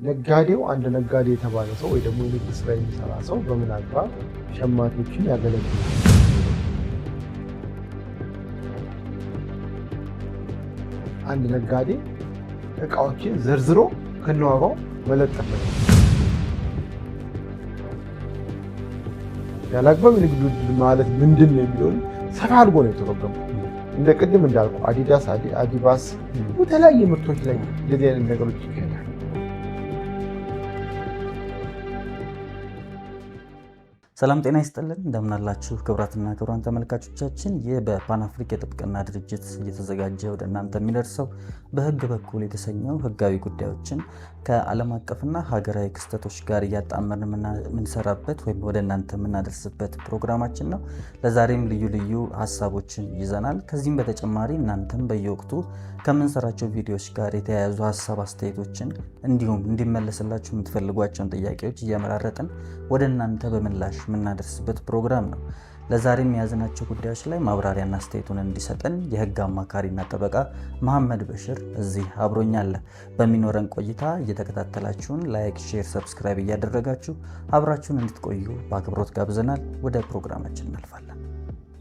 ነጋዴው አንድ ነጋዴ የተባለ ሰው ወይ ደግሞ የንግድ ስራ የሚሰራ ሰው በምን አግባብ ሸማቾችን ያገለግላል? አንድ ነጋዴ እቃዎችን ዘርዝሮ ከነዋጋው መለጠፍ ነው። ያላግባብ የንግድ ውድድር ማለት ምንድን ነው የሚለውን ሰፋ አድርጎ ነው የተረጎመው። እንደ ቅድም እንዳልኩ አዲዳስ፣ አዲባስ የተለያየ ምርቶች ላይ እንደዚህ አይነት ነገሮች ይካሄዳል። ሰላም ጤና ይስጥልን፣ እንደምናላችሁ ክቡራትና ክቡራን ተመልካቾቻችን፣ ይህ በፓን አፍሪካ የጥብቅና ድርጅት እየተዘጋጀ ወደ እናንተ የሚደርሰው በሕግ በኩል የተሰኘው ሕጋዊ ጉዳዮችን ከዓለም አቀፍና ሀገራዊ ክስተቶች ጋር እያጣመርን የምንሰራበት ወይም ወደ እናንተ የምናደርስበት ፕሮግራማችን ነው። ለዛሬም ልዩ ልዩ ሀሳቦችን ይዘናል። ከዚህም በተጨማሪ እናንተም በየወቅቱ ከምንሰራቸው ቪዲዮዎች ጋር የተያያዙ ሀሳብ አስተያየቶችን፣ እንዲሁም እንዲመለስላችሁ የምትፈልጓቸውን ጥያቄዎች እየመራረጥን ወደ እናንተ በምላሽ የምናደርስበት ፕሮግራም ነው። ለዛሬም የያዝናቸው ጉዳዮች ላይ ማብራሪያና አስተያየቱን እንዲሰጠን የህግ አማካሪና ጠበቃ መሐመድ በሽር እዚህ አብሮኛል። በሚኖረን ቆይታ እየተከታተላችሁን like፣ share፣ subscribe እያደረጋችሁ አብራችሁን እንድትቆዩ በአክብሮት ጋብዘናል። ወደ ፕሮግራማችን እናልፋለን።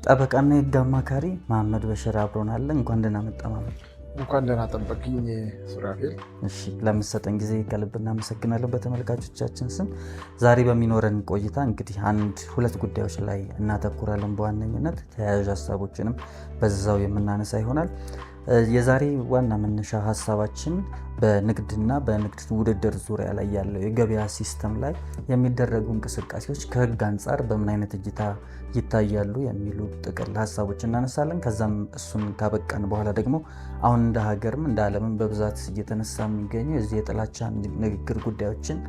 ጠበቃና የህግ አማካሪ መሐመድ በሽር አብሮናል። እንኳን ደህና መጣ መሐመድ። እንኳን ደህና ጠበቅኝ ሱራፌል። እሺ፣ ለምትሰጠን ጊዜ ከልብ እናመሰግናለን በተመልካቾቻችን ስም። ዛሬ በሚኖረን ቆይታ እንግዲህ አንድ ሁለት ጉዳዮች ላይ እናተኩራለን በዋነኝነት፣ ተያያዥ ሀሳቦችንም በዛው የምናነሳ ይሆናል። የዛሬ ዋና መነሻ ሀሳባችን በንግድና በንግድ ውድድር ዙሪያ ላይ ያለው የገበያ system ላይ የሚደረጉ እንቅስቃሴዎች ከህግ አንጻር በምን አይነት እይታ ይታያሉ የሚሉ ጥቅል ሀሳቦች እናነሳለን። ከዛም እሱን ካበቃን በኋላ ደግሞ አሁን እንደ ሀገርም እንደ ዓለምም በብዛት እየተነሳ የሚገኘው የዚህ የጥላቻ ንግግር ጉዳዮችን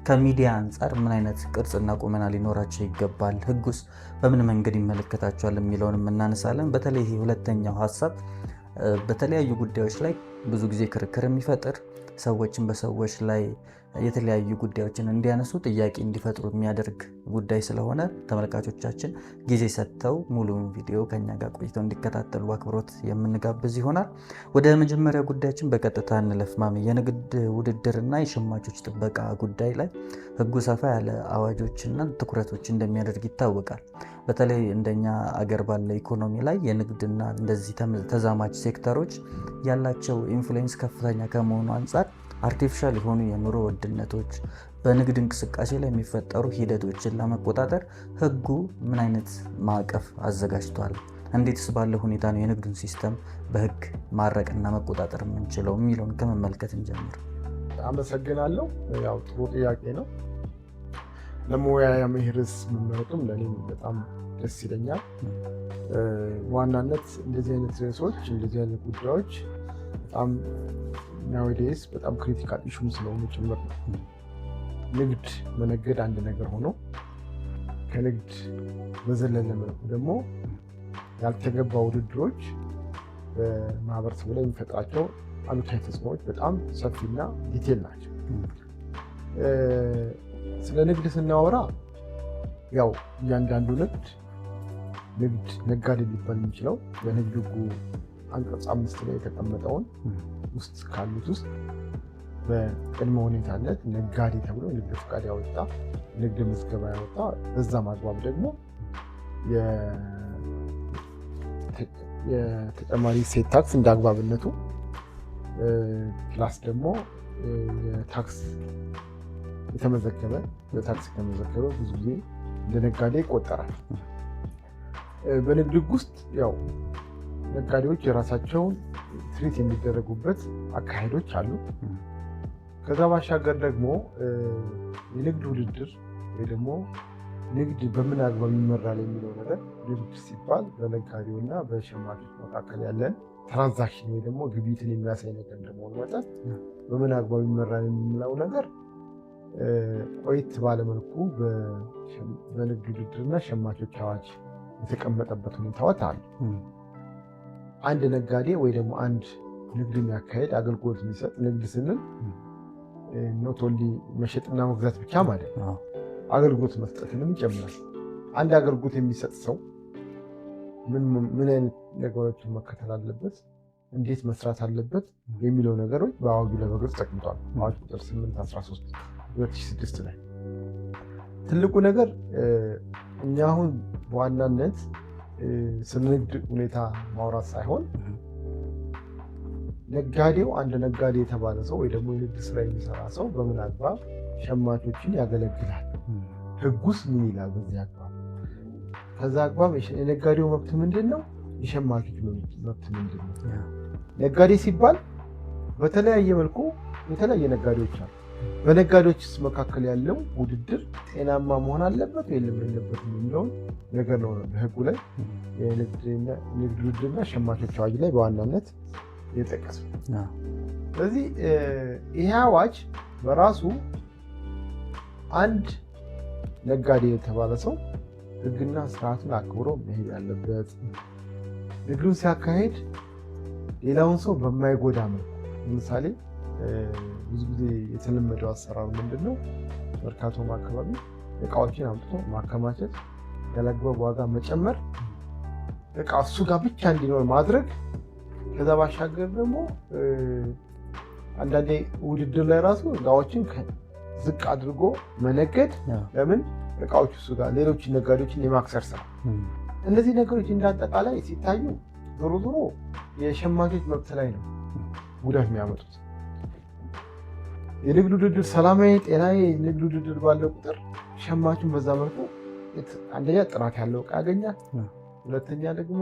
ከሚዲያ አንጻር ምን አይነት ቅርጽና ቁመና ሊኖራቸው ይገባል፣ ህጉስ በምን መንገድ ይመለከታቸዋል የሚለውንም እናነሳለን። በተለይ ይሄ ሁለተኛው ሀሳብ በተለያዩ ጉዳዮች ላይ ብዙ ጊዜ ክርክር የሚፈጥር፣ ሰዎችን በሰዎች ላይ የተለያዩ ጉዳዮችን እንዲያነሱ፣ ጥያቄ እንዲፈጥሩ የሚያደርግ ጉዳይ ስለሆነ ተመልካቾቻችን ጊዜ ሰጥተው ሙሉውን ቪዲዮ ከኛ ጋር ቆይተው እንዲከታተሉ በአክብሮት የምንጋብዝ ይሆናል። ወደ መጀመሪያ ጉዳያችን በቀጥታ እንለፍ። ማሜ፣ የንግድ ውድድርና የሸማቾች ጥበቃ ጉዳይ ላይ ህጉ ሰፋ ያለ አዋጆችና ትኩረቶች እንደሚያደርግ ይታወቃል። በተለይ እንደኛ አገር ባለ ኢኮኖሚ ላይ የንግድና እንደዚህ ተዛማጅ ሴክተሮች ያላቸው influence ከፍተኛ ከመሆኑ አንጻር artificial የሆኑ የኑሮ ውድነቶች፣ በንግድ እንቅስቃሴ ላይ የሚፈጠሩ ሂደቶችን ለመቆጣጠር ህጉ ምን አይነት ማዕቀፍ አዘጋጅቷል? እንዴትስ ባለ ሁኔታ ነው የንግዱን system በህግ ማድረቅና መቆጣጠር የምንችለው የሚለውን ከመመልከት እንጀምር። አመሰግናለሁ። ያው ጥሩ ጥያቄ ነው። ለመወያያ ይህ ርዕስ መመረጡም ለእኔም በጣም ደስ ይለኛል። ዋናነት እንደዚህ አይነት ርዕሶች፣ እንደዚህ አይነት ጉዳዮች በጣም nowadays በጣም critical issue ም ስለሆኑ ጭምር ነው። ንግድ መነገድ አንድ ነገር ሆኖ ከንግድ በዘለለ መልኩ ደግሞ ያልተገባ ውድድሮች በማህበረሰቡ ላይ የሚፈጥራቸው አሉታዊ ተጽዕኖዎች በጣም ሰፊና detail ናቸው። ስለ ንግድ ስናወራ ያው እያንዳንዱ ንግድ ነጋዴ ሊባል የሚችለው በንግድ ሕጉ አንቀጽ 5 ላይ የተቀመጠውን ውስጥ ካሉት ውስጥ በቅድመ ሁኔታነት ነጋዴ ተብሎ ንግድ ፍቃድ ያወጣ፣ ንግድ ምዝገባ ያወጣ፣ በዛም አግባብ ደግሞ የተጨማሪ እሴት ታክስ እንደ አግባብነቱ plus ደግሞ የታክስ የተመዘገበ፣ በታክስ የተመዘገበ ብዙ ጊዜ እንደ ነጋዴ ይቆጠራል። በንግድ ሕግ ውስጥ ያው ነጋዴዎች የራሳቸውን treat የሚደረጉበት አካሄዶች አሉ። ከዛ ባሻገር ደግሞ የንግድ ውድድር ወይ ደግሞ ንግድ በምን አግባብ ይመራል የሚለው ነገር፣ ንግድ ሲባል በነጋዴው እና በሸማቾች መካከል ያለን transaction ወይ ደግሞ ግብይትን የሚያሳይ ነገር እንደመሆኑ መጠን በምን አግባብ ይመራል የሚለው ነገር ቆየት ባለመልኩ በንግድ ውድድርና ሸማቾች አዋጅ የተቀመጠበት ሁኔታዎች አሉ። አንድ ነጋዴ ወይ ደግሞ አንድ ንግድ የሚያካሄድ፣ አገልግሎት የሚሰጥ፣ ንግድ ስንል not only መሸጥና መግዛት ብቻ ማለት ነው፣ አገልግሎት መስጠትንም ይጨምራል። አንድ አገልግሎት የሚሰጥ ሰው ምን አይነት ነገሮችን መከተል አለበት? እንዴት መስራት አለበት የሚለው ነገሮች በአዋጁ ላይ በግልጽ ተቀምጧል። አዋጅ ቁጥር 813 2006 ላይ ትልቁ ነገር እኛ አሁን በዋናነት ስለ ንግድ ሁኔታ ማውራት ሳይሆን ነጋዴው አንድ ነጋዴ የተባለ ሰው ወይ ደግሞ የንግድ ስራ የሚሰራ ሰው በምን አግባብ ሸማቾችን ያገለግላል፣ ህጉስ ምን ይላል በዚህ አግባብ፣ ከዛ አግባብ የነጋዴው መብት ምንድን ነው፣ የሸማቾች መብት ምንድን ነው? ነጋዴ ሲባል በተለያየ መልኩ የተለያየ ነጋዴዎች አሉ። በነጋዴዎች መካከል ያለው ውድድር ጤናማ መሆን አለበት ወይም የለበትም የሚለውን ነገር ነው በህጉ ላይ የንግድ ውድድርና ሸማቾች አዋጅ ላይ በዋናነት የጠቀሰው። ስለዚህ ይሄ አዋጅ በራሱ አንድ ነጋዴ የተባለ ሰው ህግና ስርዓቱን አክብሮ መሄድ ያለበት፣ ንግዱን ሲያካሄድ ሌላውን ሰው በማይጎዳ መልኩ። ለምሳሌ ብዙ ጊዜ የተለመደው አሰራር ምንድን ነው? መርካቶም አካባቢ እቃዎችን አምጥቶ ማከማቸት፣ ያላግባብ ዋጋ መጨመር፣ እቃ እሱ ጋር ብቻ እንዲኖር ማድረግ። ከዛ ባሻገር ደግሞ አንዳንዴ ውድድር ላይ ራሱ እቃዎችን ዝቅ አድርጎ መነገድ፣ ለምን እቃዎቹ እሱ ጋር ሌሎች ነጋዴዎችን የማክሰር ስራ። እነዚህ ነገሮች እንዳጠቃላይ ሲታዩ ዞሮ ዞሮ የሸማቾች መብት ላይ ነው ጉዳት የሚያመጡት። የንግድ ውድድር ሰላማዊ፣ ጤናዊ የንግድ ውድድር ባለ ቁጥር ሸማቹን በዛ መልኩ አንደኛ ጥራት ያለው እቃ ያገኛል፣ ሁለተኛ ደግሞ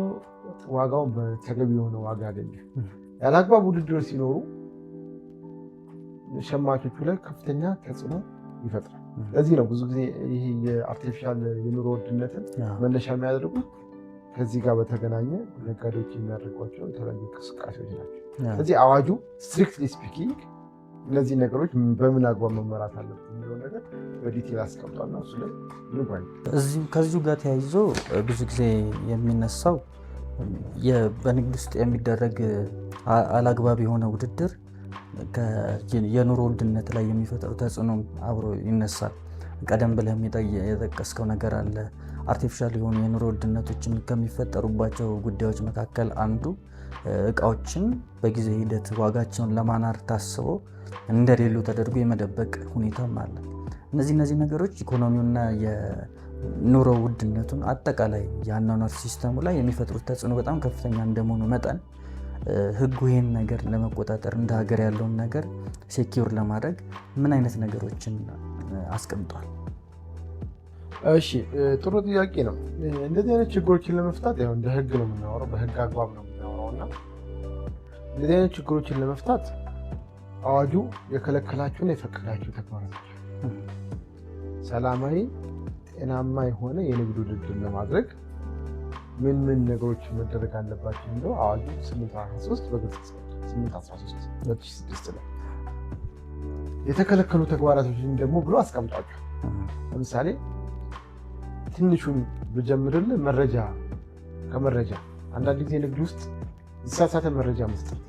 ዋጋውን በተገቢ የሆነ ዋጋ ያገኛል። ያለአግባብ ውድድሮች ሲኖሩ ሸማቾቹ ላይ ከፍተኛ ተጽዕኖ ይፈጥራል። ለዚህ ነው ብዙ ጊዜ ይሄ የ artificial የኑሮ ውድነትን መነሻ የሚያደርጉት ከዚህ ጋር በተገናኘ ነጋዴዎች የሚያደርጓቸው የተለያዩ እንቅስቃሴዎች ናቸው። ስለዚህ አዋጁ strictly speaking እነዚህ ነገሮች በምን አግባብ መመራት አለበት የሚለው ነገር በ detail አስቀምጧልና እሱ ላይ ከዚሁ ጋር ተያይዞ ብዙ ጊዜ የሚነሳው በንግድ ውስጥ የሚደረግ አላግባብ የሆነ ውድድር የኑሮ ውድነት ላይ የሚፈጥረው ተጽዕኖ አብሮ ይነሳል። ቀደም ብለህ የጠቀስከው ነገር አለ። artificial የሆኑ የኑሮ ውድነቶችን ከሚፈጠሩባቸው ጉዳዮች መካከል አንዱ እቃዎችን በጊዜ ሂደት ዋጋቸውን ለማናር ታስቦ እንደሌሉ ተደርጎ የመደበቅ ሁኔታም አለ። እነዚህ ነገሮች ኢኮኖሚውና የኑሮ ውድነቱን አጠቃላይ የአኗኗር system ኡ ላይ የሚፈጥሩት ተጽዕኖ በጣም ከፍተኛ እንደመሆኑ መጠን ህጉ ይህን ነገር ለመቆጣጠር እንደ ሀገር ያለውን ነገር secure ለማድረግ ምን አይነት ነገሮችን አስቀምጧል? እሺ፣ ጥሩ ጥያቄ ነው። እንደዚህ አይነት ችግሮችን ለመፍታት ያው እንደ ህግ ነው የምናወራው፣ በህግ አግባብ ነው የምናወራው እና እንደዚህ አይነት ችግሮችን ለመፍታት አዋጁ የከለከላቸውና የፈቀዳቸው ተግባራቶች ሰላማዊ፣ ጤናማ የሆነ የንግድ ውድድር ለማድረግ ምን ምን ነገሮች መደረግ አለባቸው የሚለው አዋጁ 813 በግልጽ 813 2006 ላይ የተከለከሉ ተግባራቶችን ደግሞ ብሎ አስቀምጧቸው። ለምሳሌ ትንሹን ብጀምርልህ መረጃ ከመረጃ አንዳንድ ጊዜ ንግድ ውስጥ የተሳሳተ መረጃ መስጠት፣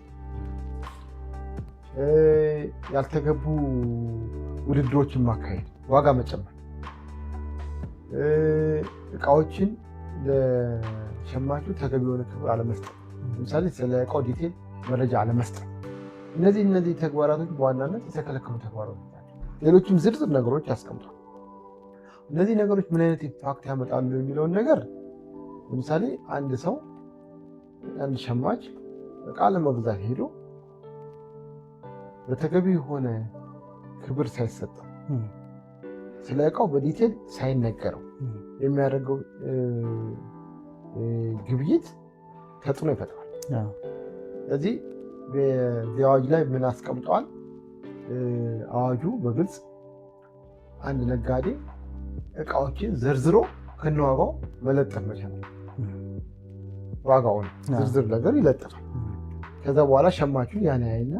ያልተገቡ ውድድሮችን ማካሄድ፣ ዋጋ መጨመር፣ እቃዎችን ለሸማቹ ተገቢ የሆነ ክብር አለመስጠት፣ ለምሳሌ ስለ እቃው detail መረጃ አለመስጠት። እነዚህ ተግባራቶች በዋናነት የተከለከሉ ተግባራቶች ናቸው። ሌሎችም ዝርዝር ነገሮች ያስቀምጧል። እነዚህ ነገሮች ምን አይነት impact ያመጣሉ የሚለውን ነገር ለምሳሌ አንድ ሰው አንድ ሸማች እቃ ለመግዛት ሄዶ በተገቢ የሆነ ክብር ሳይሰጠው ስለ እቃው በ detail ሳይነገረው የሚያደርገው ግብይት ተጽዕኖ ይፈጥራል። ስለዚህ በዚህ አዋጅ ላይ ምን አስቀምጠዋል? አዋጁ በግልጽ አንድ ነጋዴ እቃዎችን ዘርዝሮ ከነዋጋው መለጠፍ መቻል፣ ዋጋውን ዝርዝር ነገር ይለጥፋል። ከዛ በኋላ ሸማቹ ያን ያይና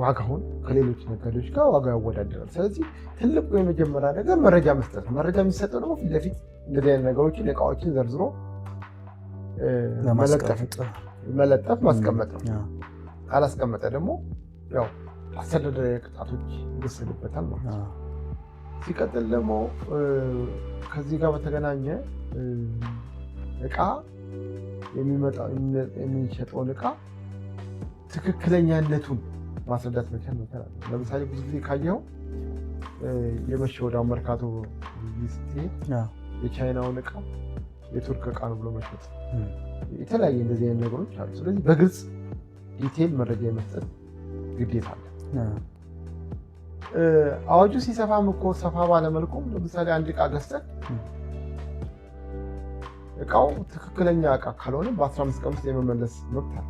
ዋጋውን ከሌሎች ነጋዴዎች ጋር ዋጋ ያወዳደራል። ስለዚህ ትልቁ የመጀመሪያ ነገር መረጃ መስጠት ነው። መረጃ የሚሰጠው ደግሞ ፊት ለፊት እንደዚህ አይነት ነገሮችን እቃዎችን ዘርዝሮ መለጠፍ ማስቀመጥ ነው። ካላስቀመጠ ደግሞ ያው አስተዳደራዊ ቅጣቶች ይወሰድበታል ማለት ነው። ሲቀጥል ደግሞ ከዚህ ጋር በተገናኘ እቃ የሚሸጠውን እቃ ትክክለኛነቱን ማስረዳት መቻል መቻል አለ። ለምሳሌ ብዙ ጊዜ ካየኸው የመሸወዳው መርካቶ ስትሄድ የቻይናውን እቃ የቱርክ እቃ ነው ብሎ መሸጥ፣ የተለያየ እንደዚህ አይነት ነገሮች አሉ። ስለዚህ በግልጽ detail መረጃ የመስጠት ግዴታ አለ። አዋጁ ሲሰፋም እኮ ሰፋ ባለመልኩም ለምሳሌ አንድ እቃ ገዝተህ እቃው ትክክለኛ እቃ ካልሆነ በ15 ቀን ውስጥ የመመለስ መብት አለ።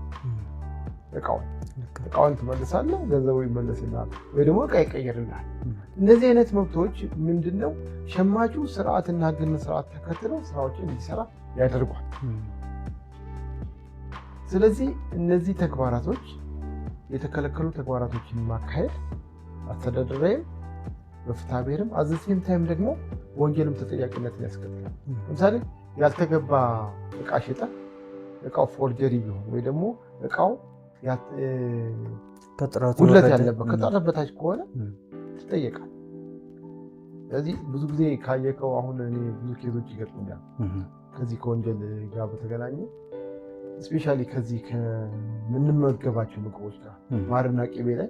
እቃውን ትመልሳለህ፣ ገንዘቡ ይመለስልሃል ወይ ደግሞ እቃ ይቀየርልሃል። እነዚህ አይነት መብቶች ምንድነው ሸማቹ ስርዓትና ሕግና ስርዓት ተከትለው ስራዎችን እንዲሰራ ያደርጓል። ስለዚህ እነዚህ ተግባራቶች የተከለከሉ ተግባራቶችን ማካሄድ አስተዳደራዊም በፍትሐ ብሔርም at the same time ደግሞ ወንጀልም ተጠያቂነትን ያስከትላል። ለምሳሌ ያልተገባ እቃ ሽጠ እቃው forgery ቢሆን ወይ ደግሞ እቃው ጉድለት ያለበት ከጥራት በታች ከሆነ ትጠየቃል። ስለዚህ ብዙ ጊዜ ካየከው አሁን እኔ ብዙ case ኦች ይገጥሙኛል ከዚህ ከወንጀል ጋር በተገናኘ፣ especially ከዚህ ከምንመገባቸው ምግቦች ጋር ማርና ቅቤ ላይ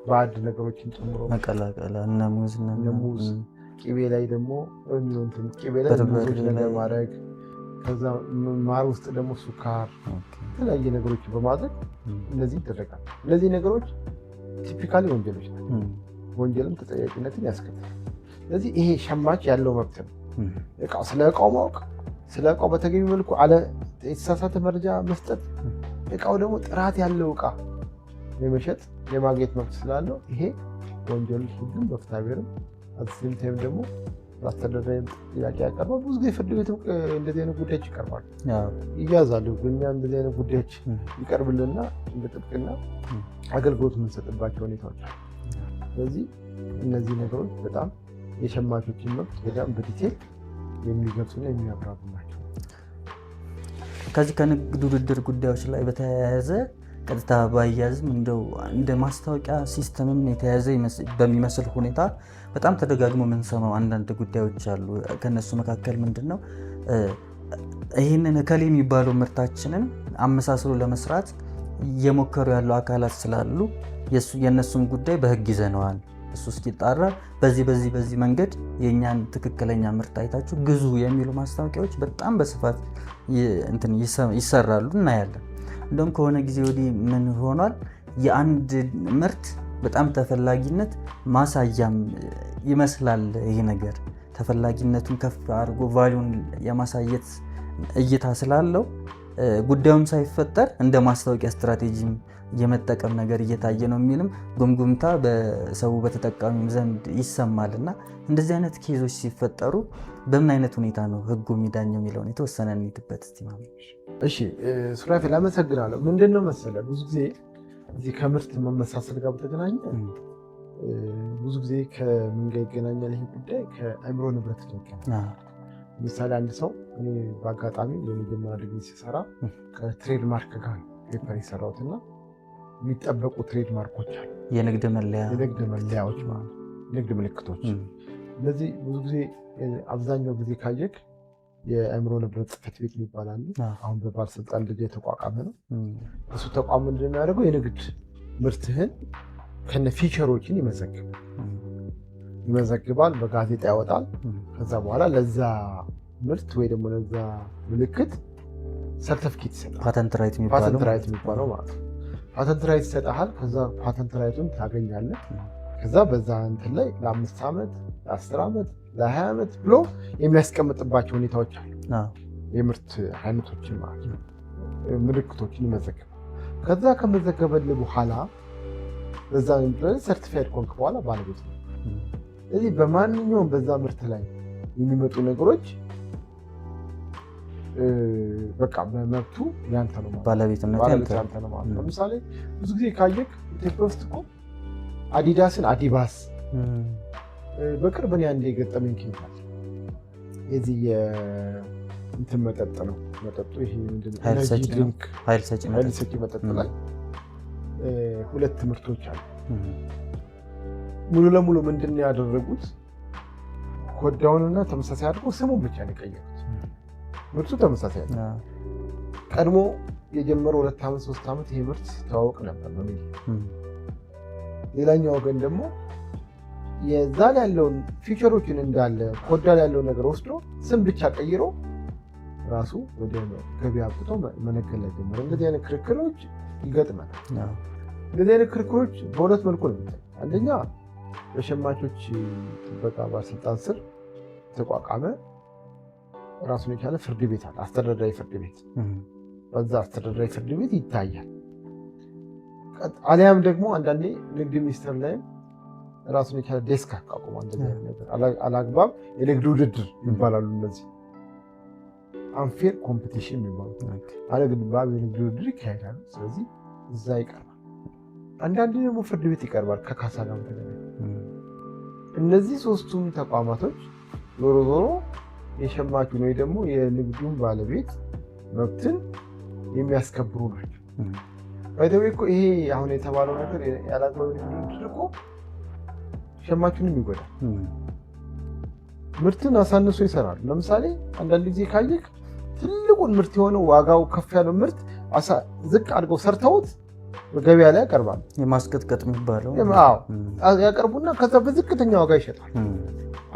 ባዕድ ነገሮችን ጨምሮ መቀላቀል፣ እነ ሙዝ፣ ሙዝ፣ ቅቤ ላይ ደግሞ ቅቤ ላይ ሙዞች ነገር ማድረግ፣ ከዛ ማር ውስጥ ደግሞ ስኳር፣ የተለያየ ነገሮች በማድረግ እነዚህ ይደረጋል። እነዚህ ነገሮች typically ወንጀሎች ናቸው። ወንጀልም ተጠያቂነትን ያስከትላል። ስለዚህ ይሄ ሸማች ያለው መብት ነው። ስለ እቃው ማወቅ፣ ስለ እቃው በተገቢ መልኩ አለ የተሳሳተ መረጃ መስጠት፣ እቃው ደግሞ ጥራት ያለው እቃ የመሸጥ የማግኘት መብት ስላለው ይሄ ወንጀል ህግም በፍትሐ ብሔርም at the same time ደግሞ በአስተዳደራዊ ጥያቄ ያቀርባል። ብዙ ጊዜ ፍርድ ቤትም እንደዚህ አይነት ጉዳዮች ይቀርባሉ፣ ይያዛሉ። እኛ እንደዚህ አይነት ጉዳዮች ይቀርብልና እንደ ጥብቅና አገልግሎት የምንሰጥባቸው ሁኔታዎች አሉ። ስለዚህ እነዚህ ነገሮች በጣም የሸማቾችን መብት በጣም በ detail የሚገልጹና የሚያብራሩ ናቸው። ከዚህ ከንግድ ውድድር ጉዳዮች ላይ በተያያዘ ቀጥታ ባያዝም እንደው እንደ ማስታወቂያ system ም የተያዘ በሚመስል ሁኔታ በጣም ተደጋግሞ የምንሰማው አንዳንድ ጉዳዮች አሉ። ከነሱ መካከል ምንድን ነው፣ ይህንን እከሌ የሚባለው ምርታችንን አመሳስሎ ለመስራት እየሞከሩ ያሉ አካላት ስላሉ የእነሱን ጉዳይ በሕግ ይዘነዋል፣ እሱ እስኪጣራ በዚህ በዚህ በዚህ መንገድ የእኛን ትክክለኛ ምርት አይታችሁ ግዙ የሚሉ ማስታወቂያዎች በጣም በስፋት ይሰራሉ፣ እናያለን። እንደውም ከሆነ ጊዜ ወዲህ ምን ሆኗል? የአንድ ምርት በጣም ተፈላጊነት ማሳያም ይመስላል። ይህ ነገር ተፈላጊነቱን ከፍ አድርጎ value ን የማሳየት እይታ ስላለው ጉዳዩም ሳይፈጠር እንደ ማስታወቂያ ስትራቴጂም የመጠቀም ነገር እየታየ ነው የሚልም ጉምጉምታ በሰው በተጠቃሚም ዘንድ ይሰማል። እና እንደዚህ አይነት case ኦች ሲፈጠሩ በምን አይነት ሁኔታ ነው ህጉ የሚዳኘው የሚለውን የተወሰነ እንሂድበት እስቲ። እሺ ሱራፌል አመሰግናለሁ። ምንድን ነው መሰለህ፣ ብዙ ጊዜ እዚህ ከምርት መመሳሰል ጋር በተገናኘ ብዙ ጊዜ ከምን ጋር ይገናኛል ይህ ጉዳይ? ከአእምሮ ንብረት ጋር ይገናኛል። ለምሳሌ አንድ ሰው፣ እኔ በአጋጣሚ የመጀመሪያ ዲግሪ ሲሰራ ከ trademark ጋር paper የሰራሁት እና የሚጠበቁ trademark ኦች አሉ። የንግድ መለያ። የንግድ መለያዎች ማለት ንግድ ምልክቶች። እነዚህ ብዙ ጊዜ አብዛኛው ጊዜ ካየክ የአእምሮ ንብረት ጽሕፈት ቤት የሚባል አለ። አሁን በባለስልጣን ደረጃ የተቋቋመ ነው። እሱ ተቋም ምንድን ነው የሚያደርገው? የንግድ ምርትህን ከነ feature ኦችን ይመዘግባል፣ በጋዜጣ ያወጣል። ከዛ በኋላ ለዛ ምርት ወይ ደግሞ ለዛ ምልክት ሰርተፍኬት ይሰጣል። ፓተንት ራይት ፓተንት right የሚባለው ማለት ነው። Patent right ይሰጥሃል። ከዛ patent right ኡን ታገኛለህ። ከዛ በዛ እንትን ላይ ለ5 ዓመት፣ ለ10 ዓመት፣ ለ20 ዓመት ብሎ የሚያስቀምጥባቸው ሁኔታዎች አሉ። የምርት አይነቶችን ማለት ነው፣ ምልክቶችን ይመዘግባል። ከዛ ከመዘገበልህ በኋላ በዛ certified ከሆንክ በኋላ ባለቤት ነው። ስለዚህ በማንኛውም በዛ ምርት ላይ የሚመጡ ነገሮች በቃ በመብቱ ያንተ ነው ማለት፣ ባለቤትነቱ ያንተ ነው ማለት ነው። ለምሳሌ ብዙ ጊዜ ካየክ ኢትዮጵያ ውስጥ እኮ አዲዳስን አዲባስ፣ በቅርብ እኔ አንድ የገጠመኝ case አለ። የዚህ የእንትን መጠጥ ነው፣ መጠጡ ይሄ ምንድን ነው? Energy drink፣ ኃይል ሰጪ። ኃይል ሰጪ መጠጥ ላይ ሁለት ምርቶች አሉ። ሙሉ ለሙሉ ምንድን ነው ያደረጉት? ኮዳውንና ተመሳሳይ አድርጎ ስሙን ብቻ ነው የቀየሩት። ምርቱ ተመሳሳይ ነው። ቀድሞ የጀመረው 2 ዓመት 3 ዓመት ይሄ ምርት ሲተዋወቅ ነበር በሚዲያ። ሌላኛው ወገን ደግሞ የዛ ላይ ያለውን feature ኦችን እንዳለ ኮዳ ላይ ያለውን ነገር ወስዶ ስም ብቻ ቀይሮ ራሱ ወደ ገበያ አምጥቶ መነገድ ላይ ጀመረ። እንደዚህ አይነት ክርክሮች ይገጥመናል። እንደዚህ አይነት ክርክሮች በሁለት መልኩ ነው የሚታዩት። አንደኛ በሸማቾች ጥበቃ ባለስልጣን ስር የተቋቋመ ራሱን የቻለ ፍርድ ቤት አለ፣ አስተዳደራዊ ፍርድ ቤት። በዛ አስተዳደራዊ ፍርድ ቤት ይታያል። አሊያም ደግሞ አንዳንዴ ንግድ ሚኒስቴር ላይም ራሱን የቻለ desk አቋቁሟል። እንደዚህ አይነት ነገር አላግባብ የንግድ ውድድር ይባላሉ። እነዚህ unfair competition የሚባሉት አለግባብ የንግድ ውድድር ይካሄዳሉ። ስለዚህ እዛ ይቀርባል። አንዳንዴ ደግሞ ፍርድ ቤት ይቀርባል ከካሳ ጋር በተገናኘ። እነዚህ ሶስቱም ተቋማቶች ዞሮ ዞሮ የሸማቹን ወይ ደግሞ የንግዱን ባለቤት መብትን የሚያስከብሩ ናቸው። By the way እኮ ይሄ አሁን የተባለው ነገር ያላግባብ የንግድ ውድድር እኮ ሸማቹንም ይጎዳል። ምርትን አሳንሶ ይሰራሉ። ለምሳሌ አንዳንድ ጊዜ ካየክ ትልቁን ምርት የሆነው ዋጋው ከፍ ያለው ምርት ዝቅ አድርገው ሰርተውት ገበያ ላይ ያቀርባሉ። የማስቀጥቀጥ የሚባለው። አዎ፣ ያቀርቡና ከዛ በዝቅተኛ ዋጋ ይሸጣል።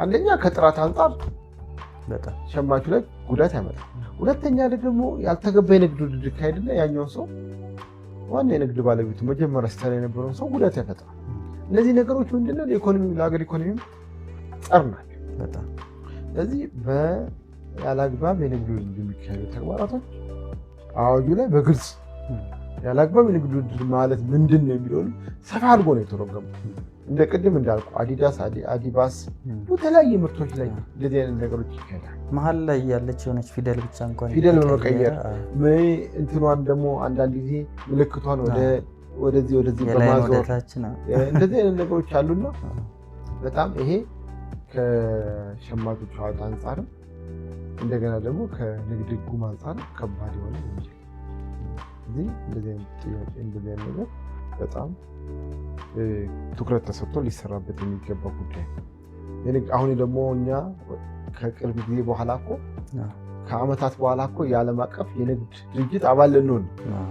አንደኛ ከጥራት አንጻር ሸማቹ ላይ ጉዳት ያመጣል። ሁለተኛ ደግሞ ያልተገባ የንግድ ውድድር ካሄድና ያኛውን ሰው ዋና የንግድ ባለቤቱ መጀመሪያ ሲሰራ የነበረውን ሰው ጉዳት ያፈጥራል። እነዚህ ነገሮች ምንድነው ለኢኮኖሚ ለሀገር ኢኮኖሚም ጸር ናቸው። ስለዚህ ያለአግባብ የንግድ ውድድር የሚካሄዱ ተግባራቶች አዋጁ ላይ በግልጽ ያለአግባብ የንግድ ውድድር ማለት ምንድን ነው የሚለውን ሰፋ አድርጎ ነው የተረጎመው። እንደ ቅድም እንዳልኩ አዲዳስ፣ አዲባስ በተለያየ ምርቶች ላይ እንደዚህ አይነት ነገሮች ይካሄዳል። መሀል ላይ ያለች የሆነች ፊደል ብቻ እንኳን ፊደል በመቀየር እንትኗን ደግሞ አንዳንድ ጊዜ ምልክቷን ወደዚህ ወደዚህ በማዞር እንደዚህ አይነት ነገሮች አሉና በጣም ይሄ ከሸማቾች አዋጅ አንጻርም እንደገና ደግሞ ከንግድ ሕጉም አንጻር ከባድ የሆነ ወንጀል። እዚህ እንደዚህ አይነት ጥያቄ እንደዚህ አይነት ነገር በጣም ትኩረት ተሰጥቶ ሊሰራበት የሚገባ ጉዳይ ነው። አሁን ደግሞ እኛ ከቅርብ ጊዜ በኋላ እኮ ከዓመታት በኋላ እኮ የዓለም አቀፍ የንግድ ድርጅት አባል ልንሆን ነው።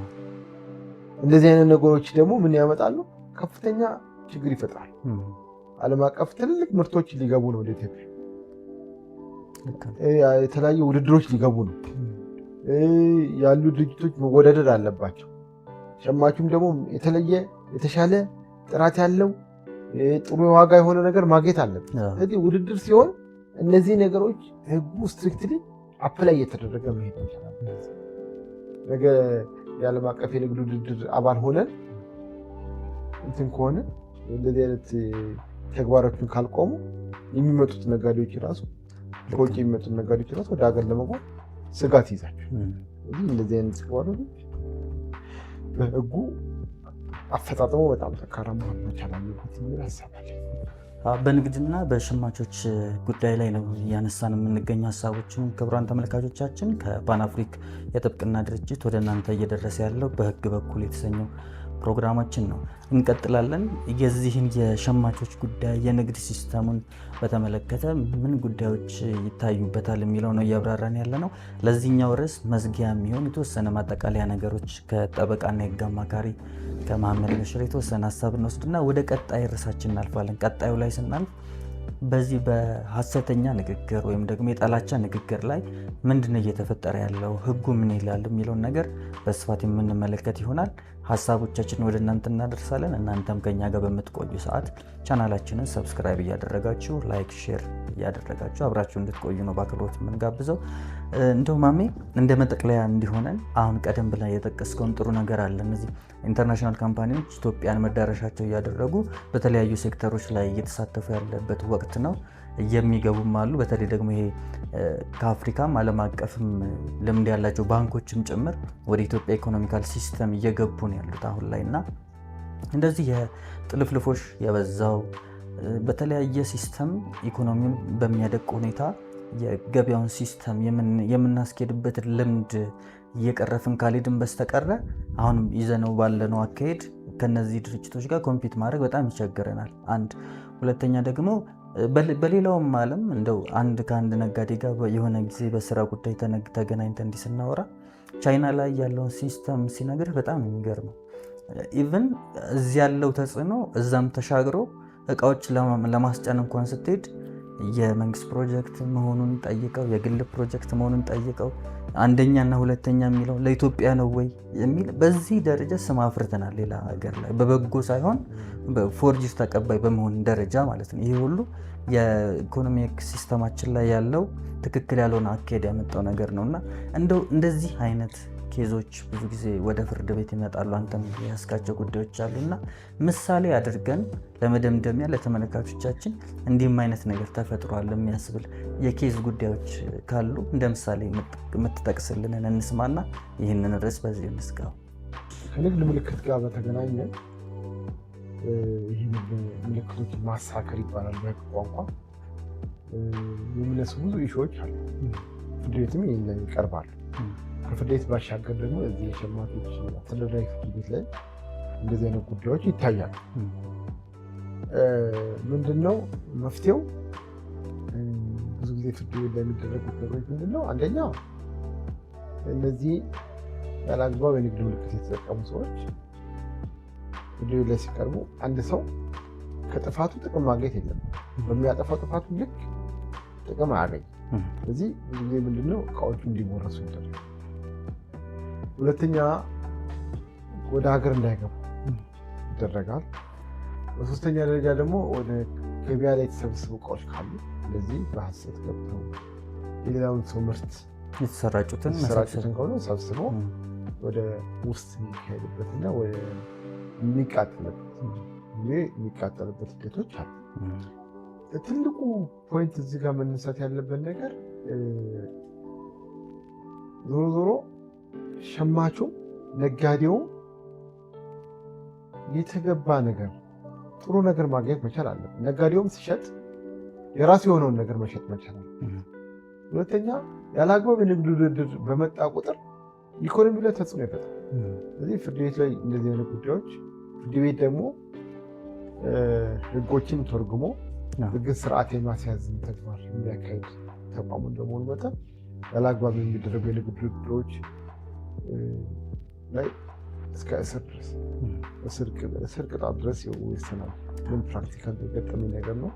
እንደዚህ አይነት ነገሮች ደግሞ ምን ያመጣሉ? ከፍተኛ ችግር ይፈጥራል። ዓለም አቀፍ ትልልቅ ምርቶች ሊገቡ ነው ወደ ኢትዮጵያ። የተለያዩ ውድድሮች ሊገቡ ነው። ያሉ ድርጅቶች መወዳደር አለባቸው። ሸማቹም ደግሞ የተለየ የተሻለ ጥራት ያለው ጥሩ ዋጋ የሆነ ነገር ማግኘት አለበት። ስለዚህ ውድድር ሲሆን እነዚህ ነገሮች ህጉ strictly apply እየተደረገ መሄድ ይችላል። ነገ የዓለም አቀፍ የንግድ ውድድር አባል ሆነን እንትን ከሆነ እንደዚህ አይነት ተግባሮችን ካልቆሙ የሚመጡት ነጋዴዎች ራሱ ከውጭ የሚመጡት ነጋዴዎች ራሱ ወደ ሀገር ለመግባት ስጋት ይዛቸው። ስለዚህ እንደዚህ አይነት ተግባሮች በህጉ አፈጻጸሙ በጣም ጠንካራ መሆን መቻል አለበት የሚል ሀሳብ አለ። በንግድና በሸማቾች ጉዳይ ላይ ነው እያነሳን የምንገኘው ሀሳቦችን። ክቡራን ተመልካቾቻችን፣ ከፓን አፍሪክ የጥብቅና ድርጅት ወደ እናንተ እየደረሰ ያለው በህግ በኩል የተሰኘው ፕሮግራማችን ነው። እንቀጥላለን። የዚህን የሸማቾች ጉዳይ የንግድ system ኡን በተመለከተ ምን ጉዳዮች ይታዩበታል የሚለው ነው እያብራራን ያለ ነው። ለዚህኛው ርዕስ መዝጊያ የሚሆን የተወሰነ ማጠቃለያ ነገሮች ከጠበቃና የህግ አማካሪ ከመሐመድ በሽር የተወሰነ ሀሳብ እንወስድና ወደ ቀጣይ ርዕሳችን እናልፋለን። ቀጣዩ ላይ ስናልፍ በዚህ በሀሰተኛ ንግግር ወይም ደግሞ የጥላቻ ንግግር ላይ ምንድነው እየተፈጠረ ያለው፣ ህጉ ምን ይላል የሚለውን ነገር በስፋት የምንመለከት ይሆናል። ሀሳቦቻችንን ወደ እናንተ እናደርሳለን። እናንተም ከኛ ጋር በምትቆዩ ሰዓት ቻናላችንን subscribe እያደረጋችሁ፣ like፣ share እያደረጋችሁ አብራችሁ እንድትቆዩ ነው በአክብሮት የምንጋብዘው። እንደው ማሜ እንደ መጠቅለያ እንዲሆነን አሁን ቀደም ብላ የጠቀስከውን ጥሩ ነገር አለ። እነዚህ international company ዎች ኢትዮጵያን መዳረሻቸው እያደረጉ በተለያዩ ሴክተሮች ላይ እየተሳተፉ ያለበት ወቅት ነው። የሚገቡም አሉ። በተለይ ደግሞ ይሄ ከአፍሪካም ዓለም አቀፍም ልምድ ያላቸው ባንኮችም ጭምር ወደ ኢትዮጵያ economical system እየገቡ ነው ያሉት አሁን ላይ። እና እንደዚህ የጥልፍልፎሽ የበዛው በተለያየ system ኢኮኖሚውን በሚያደቅ ሁኔታ የገበያውን system የምናስኬድበት ልምድ እየቀረፍን ካልሄድን በስተቀረ አሁንም ይዘነው ባለነው አካሄድ ከነዚህ ድርጅቶች ጋር compete ማድረግ በጣም ይቸግረናል። አንድ ሁለተኛ ደግሞ በሌላውም ዓለም እንደው አንድ ከአንድ ነጋዴ ጋር የሆነ ጊዜ በስራ ጉዳይ ተገናኝተን እንዲህ ስናወራ ቻይና ላይ ያለውን system ሲነግርህ በጣም የሚገርመው even እዚህ ያለው ተጽዕኖ እዛም ተሻግሮ እቃዎች ለማስጫን እንኳን ስትሄድ የመንግስት ፕሮጀክት መሆኑን ጠይቀው፣ የግል ፕሮጀክት መሆኑን ጠይቀው፣ አንደኛና ሁለተኛ የሚለው ለኢትዮጵያ ነው ወይ የሚል፣ በዚህ ደረጃ ስም አፍርተናል። ሌላ ሀገር ላይ በበጎ ሳይሆን forged ተቀባይ በመሆን ደረጃ ማለት ነው። ይህ ሁሉ የ economic system ኣችን ላይ ያለው ትክክል ያልሆነ አካሄድ ያመጣው ነገር ነው። እና እንደው እንደዚህ አይነት case ኦች ብዙ ጊዜ ወደ ፍርድ ቤት ይመጣሉ። አንተም የያዝካቸው ጉዳዮች አሉ። እና ምሳሌ አድርገን ለመደምደሚያ ለተመልካቾቻችን እንዲህም አይነት ነገር ተፈጥሯል የሚያስብል የ case ጉዳዮች ካሉ እንደ ምሳሌ የምትጠቅስልንን እንስማና ይህንን ርዕስ በዚህ እንዝጋው። ከንግድ ምልክት ጋር በተገናኘ ይህ ምልክቶች ማሳከር ይባላል በህግ ቋንቋ፣ የሚነሱ ብዙ issue ዎች አሉ። ፍርድ ቤትም ይቀርባሉ። ከፍርድ ቤት ባሻገር ደግሞ እዚህ የሸማቾች አስተዳደራዊ ፍርድ ቤት ላይ እንደዚህ አይነት ጉዳዮች ይታያሉ። ምንድነው መፍትሄው? ብዙ ጊዜ ፍርድ ቤት ላይ የሚደረጉት ነገሮች ምንድነው? አንደኛ፣ እነዚህ ያለአግባብ የንግድ ምልክት የተጠቀሙ ሰዎች ፍርድ ቤት ላይ ሲቀርቡ አንድ ሰው ከጥፋቱ ጥቅም ማግኘት የለም። በሚያጠፋው ጥፋቱ ልክ ጥቅም አያገኝም። ስለዚህ ብዙ ጊዜ ምንድነው፣ እቃዎቹ እንዲወረሱ ይደረጋል። ሁለተኛ፣ ወደ ሀገር እንዳይገቡ ይደረጋል። በሶስተኛ ደረጃ ደግሞ ወደ ገበያ ላይ የተሰበሰቡ እቃዎች ካሉ እንደዚህ በሀሰት ገብተው የሌላውን ሰው ምርት የተሰራጩትን የተሰራጩትን ከሆነ ሰብስቦ ወደ ውስጥ የሚካሄድበትና ወደ የሚቃጠልበት ጊዜ የሚቃጠልበት ሂደቶች አሉ። ትልቁ point እዚህ ጋር መነሳት ያለበት ነገር ዞሮ ዞሮ ሸማቹም ነጋዴውም የተገባ ነገር፣ ጥሩ ነገር ማግኘት መቻል አለበት። ነጋዴውም ሲሸጥ የራሱ የሆነውን ነገር መሸጥ መቻል አለበት። ሁለተኛ፣ ያለ አግባብ የንግድ ውድድር በመጣ ቁጥር ኢኮኖሚ ላይ ተጽዕኖ ይፈጥራል። ስለዚህ ፍርድ ቤት ላይ እንደዚህ አይነት ጉዳዮች ፍርድ ቤት ደግሞ ሕጎችን ተርጉሞ ሕግን ስርዓት የማስያዝን ተግባር የሚያካሂድ ተቋሙ እንደመሆኑ መጠን ያለ አግባብ የሚደረጉ የንግድ ውድድሮች ላይ እስከ እስር ድረስ፣ እስር ቅጣት ድረስ ይወሰናል። ምን practical የገጠመኝ ነገር ነው፣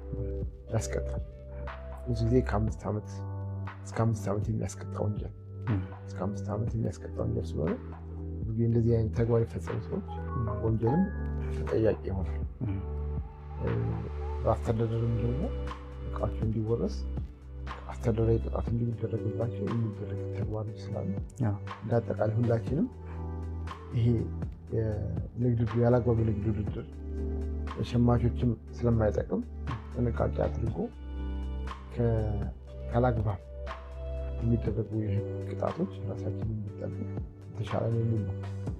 ያስቀጣል። ብዙ ጊዜ ከ5 ዓመት እስከ 5 ዓመት የሚያስቀጣ ወንጀል፣ እስከ 5 ዓመት የሚያስቀጣ ወንጀል ስለሆነ ብዙ ጊዜ እንደዚህ አይነት ተግባር የፈጸሙ ሰዎች ወንጀልም ተጠያቂ ይሆናል። በአስተዳደርም ደግሞ እቃቸው እንዲወረስ፣ አስተዳደራዊ ቅጣት እንዲደረግባቸው የሚደረግ ተግባሮች ስላሉ እንደ አጠቃላይ ሁላችንም ይሄ የንግድ ያላግባብ የንግድ ውድድር ሸማቾችም ስለማይጠቅም ጥንቃቄ አድርጎ ካላግባብ የሚደረጉ የህግ ቅጣቶች ራሳችንን እንዲጠብቅ የተሻለ ነው የሚል ነው።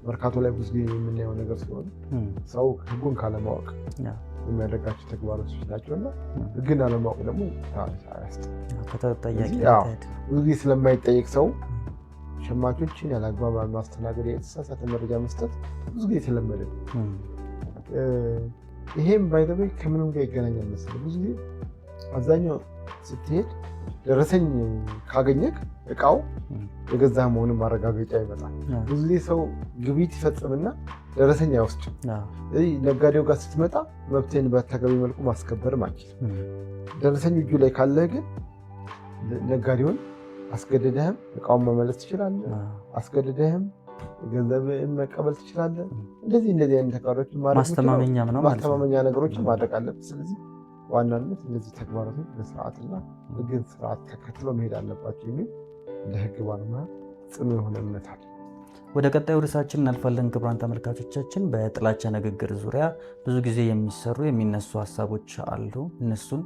መርካቶ ላይ ብዙ ጊዜ የምናየው ነገር ስለሆነ ሰው ህጉን ካለማወቅ የሚያደርጋቸው ተግባሮች ናቸው እና ህግን አለማወቅ ደግሞ ብዙ ጊዜ ስለማይጠየቅ ሰው ሸማቾችን ያለአግባብ ማስተናገድ፣ የተሳሳተ መረጃ መስጠት ብዙ ጊዜ የተለመደ ነው። ይሄም by the way ከምንም ጋር ይገናኛል መሰለኝ። ብዙ ጊዜ አብዛኛው ስትሄድ ደረሰኝ ካገኘክ እቃው የገዛ መሆኑን ማረጋገጫ ይመጣል። ብዙ ጊዜ ሰው ግብይት ይፈጽምና ደረሰኝ አይወስድም። ስለዚህ ነጋዴው ጋር ስትመጣ መብትህን በተገቢ መልኩ ማስከበርም አትችልም። ደረሰኝ እጁ ላይ ካለህ ግን ነጋዴውን አስገድደህም እቃውን መመለስ ትችላለህ። አስገድደህም ገንዘብህን መቀበል ትችላለህ። እንደዚህ እንደዚህ አይነት ተግባሮችን ማስተማመኛም ነው። ማስተማመኛ ነገሮችን ማድረግ አለብህ። ስለዚህ ዋናነት እነዚህ ተግባራቶች በስርዓትና ህግን ስርዓት ተከትሎ መሄድ አለባቸው የሚል እንደ ህግ ባለሙያ ጽኑ የሆነ እምነት አለ። ወደ ቀጣዩ ርዕሳችን እናልፋለን። ክቡራን ተመልካቾቻችን፣ በጥላቻ ንግግር ዙሪያ ብዙ ጊዜ የሚሰሩ የሚነሱ ሀሳቦች አሉ። እነሱን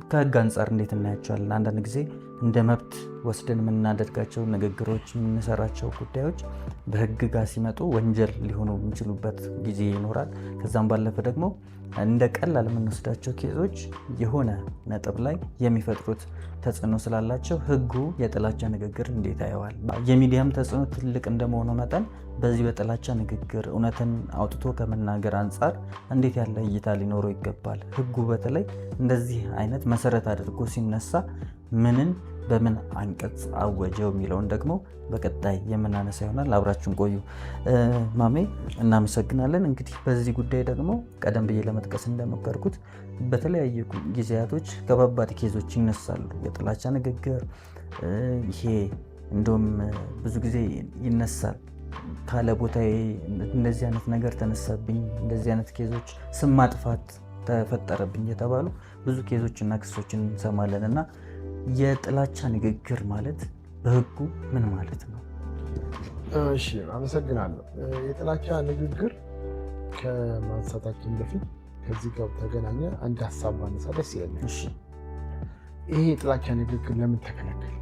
ከህግ አንጻር እንዴት እናያቸዋለን? አንዳንድ ጊዜ እንደ መብት ወስደን የምናደርጋቸው ንግግሮች፣ የምንሰራቸው ጉዳዮች በህግ ጋር ሲመጡ ወንጀል ሊሆኑ የሚችሉበት ጊዜ ይኖራል። ከዛም ባለፈ ደግሞ እንደ ቀላል የምንወስዳቸው case ኦች የሆነ ነጥብ ላይ የሚፈጥሩት ተጽዕኖ ስላላቸው ህጉ የጥላቻ ንግግር እንዴት ያየዋል? የሚዲያም ተጽዕኖ ትልቅ እንደመሆኑ መጠን በዚህ በጥላቻ ንግግር እውነትን አውጥቶ ከመናገር አንጻር እንዴት ያለ እይታ ሊኖረው ይገባል? ህጉ በተለይ እንደዚህ አይነት መሰረት አድርጎ ሲነሳ ምንን በምን አንቀጽ አወጀው የሚለውን ደግሞ በቀጣይ የምናነሳ ይሆናል። አብራችሁን ቆዩ። ማሜ እናመሰግናለን። እንግዲህ በዚህ ጉዳይ ደግሞ ቀደም ብዬ ለመጥቀስ እንደሞከርኩት በተለያዩ ጊዜያቶች ከባባድ case ኦች ይነሳሉ። የጥላቻ ንግግር ይሄ እንደውም ብዙ ጊዜ ይነሳል። ካለ ቦታ እንደዚህ አይነት ነገር ተነሳብኝ፣ እንደዚህ አይነት case ኦች፣ ስም ማጥፋት ተፈጠረብኝ የተባሉ ብዙ case ኦች እና ክሶችን እንሰማለን። እና የጥላቻ ንግግር ማለት በህጉ ምን ማለት ነው? እሺ፣ አመሰግናለሁ። የጥላቻ ንግግር ከማንሳታችን በፊት ከዚህ ጋር ተገናኘ አንድ ሀሳብ ባነሳ ደስ ይለኛል። ይሄ የጥላቻ ንግግር ለምን ተከለከለ?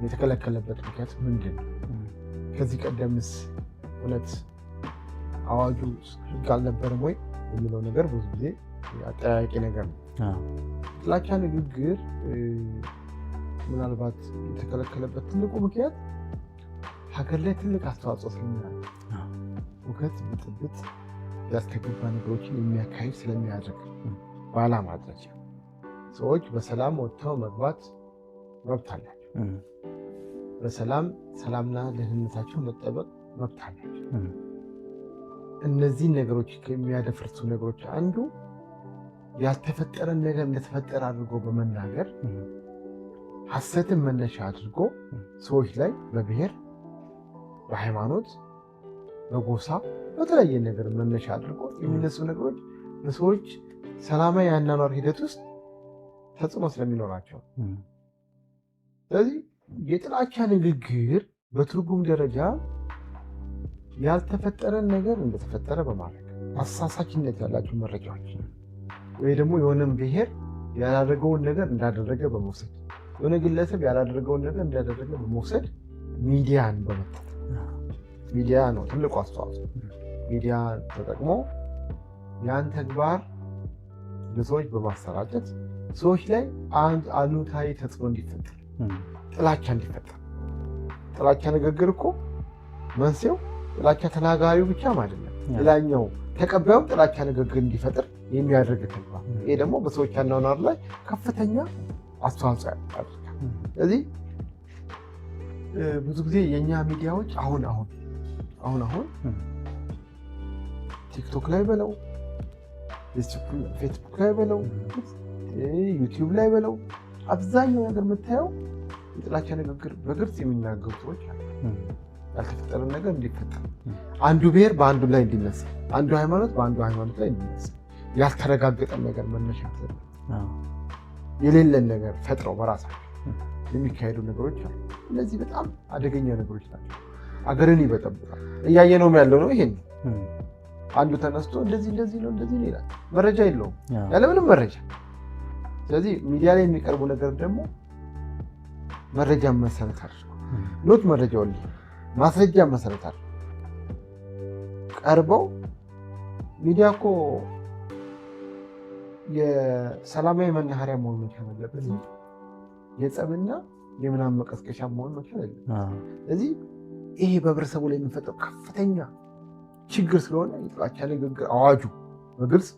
የተከለከለበት ምክንያት ምንድን ነው? ከዚህ ቀደምስ እውነት አዋጁ ህግ አልነበረም ወይ የሚለው ነገር ብዙ ጊዜ አጠያያቂ ነገር ነው። ጥላቻ ንግግር ምናልባት የተከለከለበት ትልቁ ምክንያት ሀገር ላይ ትልቅ አስተዋጽኦ ስለሚያደርግ፣ ሁከት፣ ብጥብጥ፣ ያልተገባ ነገሮችን የሚያካሂድ ስለሚያደርግ በዓላማ ደረጃ ሰዎች በሰላም ወጥተው መግባት መብት አላቸው። በሰላም ሰላምና ደህንነታቸው መጠበቅ መብት አላቸው። እነዚህን ነገሮች ከሚያደፈርሱ ነገሮች አንዱ ያልተፈጠረን ነገር እንደተፈጠረ አድርጎ በመናገር፣ ሐሰትን መነሻ አድርጎ ሰዎች ላይ በብሔር፣ በሃይማኖት፣ በጎሳ፣ በተለያየ ነገር መነሻ አድርጎ የሚነሱ ነገሮች በሰዎች ሰላማዊ የአኗኗር ሂደት ውስጥ ተጽዕኖ ስለሚኖራቸው። ስለዚህ የጥላቻ ንግግር በትርጉም ደረጃ ያልተፈጠረን ነገር እንደተፈጠረ በማድረግ፣ አሳሳችነት ያላቸው መረጃዎች ወይ ደግሞ የሆነን ብሔር ያላደረገውን ነገር እንዳደረገ በመውሰድ፣ የሆነ ግለሰብ ያላደረገውን ነገር እንዳደረገ በመውሰድ፣ ሚዲያን በመጠቀም፣ ሚዲያ ነው ትልቁ አስተዋጽኦ። ሚዲያ ተጠቅሞ ያን ተግባር ለሰዎች በማሰራጨት ሰዎች ላይ አሉታዊ ተጽዕኖ እንዲፈጠር፣ ጥላቻ እንዲፈጠር። ጥላቻ ንግግር እኮ መንስኤው ጥላቻ ተናጋሪው ብቻም አይደለም፣ ሌላኛው ተቀባዩም ጥላቻ ንግግር እንዲፈጥር የሚያደርግ ተግባር። ይሄ ደግሞ በሰዎች አኗኗር ላይ ከፍተኛ አስተዋጽኦ ያደርጋል። ስለዚህ ብዙ ጊዜ የእኛ ሚዲያዎች አሁን አሁን ቲክቶክ ላይ በለው፣ ፌስቡክ ላይ በለው፣ ዩቲዩብ ላይ በለው፣ አብዛኛው ነገር የምታየው የጥላቻ ንግግር በግልጽ የሚናገሩ ሰዎች አሉ። ያልተፈጠረ ነገር እንዲፈጠር፣ አንዱ ብሔር በአንዱ ላይ እንዲነሳ፣ አንዱ ሃይማኖት በአንዱ ሃይማኖት ላይ እንዲነሳ፣ ያልተረጋገጠን ነገር መነሻ የሌለን ነገር ፈጥረው በራሳቸው የሚካሄዱ ነገሮች አሉ። እነዚህ በጣም አደገኛ ነገሮች ናቸው። አገርን ይበጠብጣል። እያየነውም ያለው ነው ይሄን። አንዱ ተነስቶ እንደዚህ እንደዚህ ነው እንደዚህ ነው ይላል። መረጃ የለውም፣ ያለምንም መረጃ። ስለዚህ ሚዲያ ላይ የሚቀርቡ ነገር ደግሞ መረጃ መሰረት አድርጎ፣ not መረጃው ማስረጃ መሰረት አድርጎ ቀርበው። ሚዲያ እኮ የሰላማዊ መናኸሪያ መሆን መቻል አለበት። የጸብና የምናምን መቀስቀሻ መሆን መቻል አለበት። ስለዚህ ይሄ በህብረተሰቡ ላይ የሚፈጠው ከፍተኛ ችግር ስለሆነ የጥላቻ ንግግር አዋጁ በግልጽ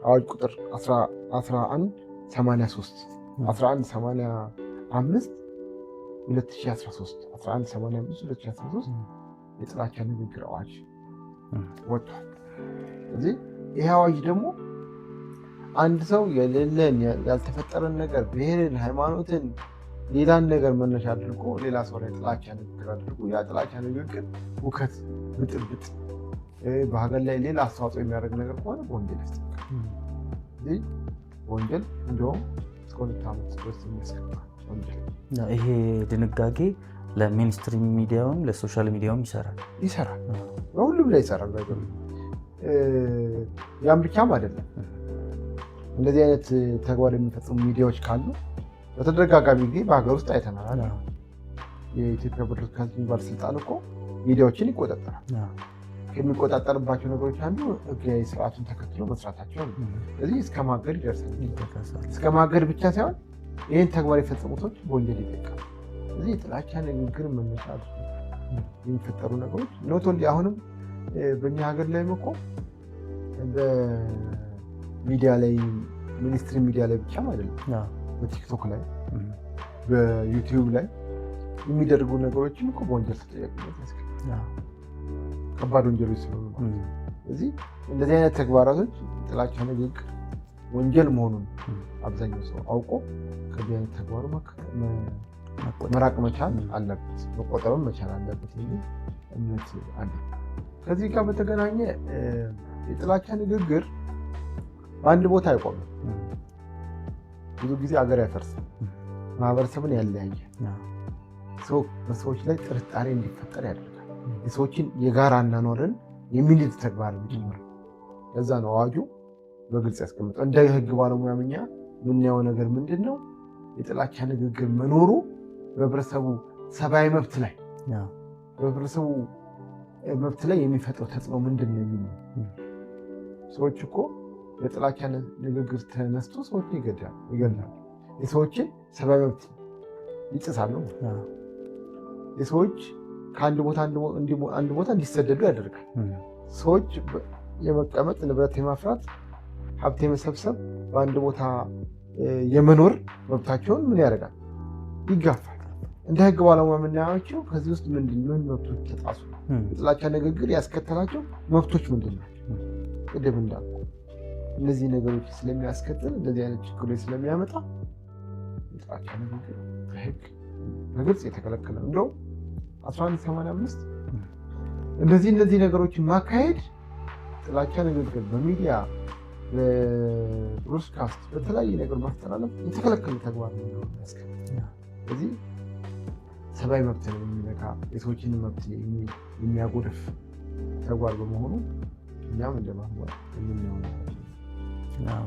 አዋጅ ቁጥር 1183፣ 1185 2013፣ 1185 2013 የጥላቻ ንግግር አዋጅ ወጥቷል። ስለዚህ ይሄ አዋጅ ደግሞ አንድ ሰው የሌለን ያልተፈጠረን ነገር ብሔርን፣ ሃይማኖትን፣ ሌላን ነገር መነሻ አድርጎ ሌላ ሰው ላይ ጥላቻ ንግግር አድርጎ ያ ጥላቻ ንግግር ሁከት፣ ብጥብጥ፣ በሀገር ላይ ሌላ አስተዋጽኦ የሚያደርግ ነገር ከሆነ በወንጀል ያስጠይቃል። በወንጀል እንዲሁም እስከ 2 ዓመት ድረስ የሚያስቀጣ ወንጀል። ይሄ ድንጋጌ ለ mainstream ሚዲያውም ለ social ሚዲያውም ይሰራል። ይሰራል፣ በሁሉም ላይ ይሰራል። ያም ብቻም አይደለም። እንደዚህ አይነት ተግባር የሚፈጽሙ ሚዲያዎች ካሉ በተደጋጋሚ ጊዜ በሀገር ውስጥ አይተናል። የኢትዮጵያ ብሮድካስቲንግ ባለስልጣን እኮ ሚዲያዎችን ይቆጣጠራል። ከሚቆጣጠርባቸው ነገሮች አንዱ ህጋዊ ስርዓቱን ተከትሎ መስራታቸው ነው። ስለዚህ እስከ ማገድ ይደርሳል። እስከ ማገድ ብቻ ሳይሆን ይህን ተግባር የፈጸሙ ሰዎች በወንጀል ይጠየቃሉ። ስለዚህ የጥላቻ ንግግር መነሻ የሚፈጠሩ ነገሮች not only አሁንም በእኛ ሀገር ላይም እኮ በሚዲያ ላይ mainstream ሚዲያ ላይ ብቻም አይደለም፣ በቲክቶክ ላይ በዩቲዩብ ላይ የሚደረጉ ነገሮችን እኮ በወንጀል ተጠያቂነት ያስከትላል። ከባድ ወንጀሎች ስለሆኑ ማለት ነው። ስለዚህ እንደዚህ አይነት ተግባራቶች ጥላቻ ንግግር ወንጀል መሆኑን አብዛኛው ሰው አውቆ ከዚህ አይነት ተግባሩ መራቅ መቻል አለበት፣ መቆጠብም መቻል አለበት የሚል እምነት አለ። ከዚህ ጋር በተገናኘ የጥላቻ ንግግር በአንድ ቦታ አይቆምም። ብዙ ጊዜ አገር ያፈርሳል፣ ማህበረሰብን ያለያያል፣ ሰው በሰዎች ላይ ጥርጣሬ እንዲፈጠር ያደርጋል። የሰዎችን የጋራ አኗኗርን የሚንድ ተግባር ጭምር። ለዛ ነው አዋጁ በግልጽ ያስቀምጠው። እንደ ህግ ባለሙያም እኛ የምናየው ነገር ምንድን ነው? የጥላቻ ንግግር መኖሩ በህብረተሰቡ ሰብአዊ መብት ላይ፣ በህብረተሰቡ መብት ላይ የሚፈጥረው ተጽዕኖ ምንድን ነው የሚል ነው። ሰዎች እኮ የጥላቻ ንግግር ተነስቶ ሰዎችን ይገድላሉ። የሰዎችን ሰብአዊ መብት ይጥሳሉ። የሰዎች ከአንድ ቦታ አንድ ቦታ እንዲሰደዱ ያደርጋል። ሰዎች የመቀመጥ፣ ንብረት የማፍራት፣ ሀብት የመሰብሰብ፣ በአንድ ቦታ የመኖር መብታቸውን ምን ያደርጋል? ይጋፋል። እንደ ህግ ባለሙያ የምናያቸው ከዚህ ውስጥ ምንድን ምን መብቶች ተጣሱ? የጥላቻ ንግግር ያስከተላቸው መብቶች ምንድን ናቸው? ቅድም እንዳልኩ እነዚህ ነገሮች ስለሚያስከትል፣ እንደዚህ አይነት ችግሮች ስለሚያመጣ የጥላቻ ንግግር በህግ በግልጽ የተከለከለ ነው። እንደውም 1185 እነዚህ ነገሮችን ማካሄድ፣ ጥላቻ ንግግር በሚዲያ፣ በ broadcast፣ በተለያየ ነገር ማስተላለፍ የተከለከለ ተግባር ነው ያስከትል። ስለዚህ ሰብአዊ መብትን የሚነካ፣ የሰዎችን መብት የሚያጎድፍ ተግባር በመሆኑ እኛም እንደ ማህበር የምናየው ነገር ነው።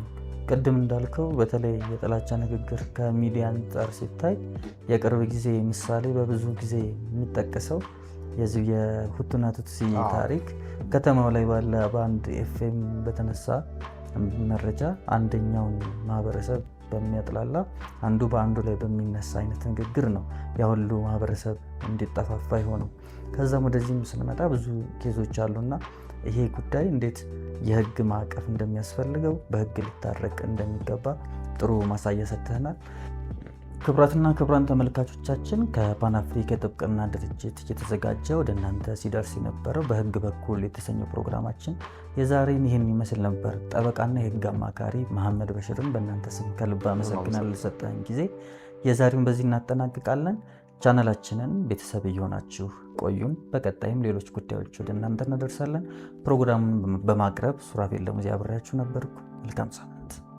ቅድም እንዳልከው በተለይ የጥላቻ ንግግር ከሚዲያ አንጻር ሲታይ የቅርብ ጊዜ ምሳሌ በብዙ ጊዜ የሚጠቀሰው የዚህ የሁቱና ቱትሲ ታሪክ፣ ከተማው ላይ ባለ በአንድ ኤፍኤም በተነሳ መረጃ አንደኛውን ማህበረሰብ በሚያጥላላ፣ አንዱ በአንዱ ላይ በሚነሳ አይነት ንግግር ነው ያ ሁሉ ማህበረሰብ እንዲጠፋፋ የሆነው። ከዛም ወደዚህም ስንመጣ ብዙ case ኦች አሉና ይሄ ጉዳይ እንዴት የህግ ማዕቀፍ እንደሚያስፈልገው፣ በህግ ሊታረቅ እንደሚገባ ጥሩ ማሳያ ሰጥተናል። ክቡራትና ክቡራን ተመልካቾቻችን፣ ከፓን አፍሪካ የጥብቅና ድርጅት እየተዘጋጀ ወደ እናንተ ሲደርስ የነበረው በህግ በኩል የተሰኘው ፕሮግራማችን የዛሬን ይህን ይመስል ነበር። ጠበቃና የህግ አማካሪ መሐመድ በሽርን በእናንተ ስም ከልብ አመሰግናለሁ ለሰጠን ጊዜ። የዛሬውን በዚህ እናጠናቅቃለን። ቻናላችንን ቤተሰብ እየሆናችሁ ቆዩን። በቀጣይም ሌሎች ጉዳዮች ወደ እናንተ እናደርሳለን። ፕሮግራሙን በማቅረብ ሱራፌል ደሞዜ አብሬያችሁ ነበርኩ። መልካም ሳምንት።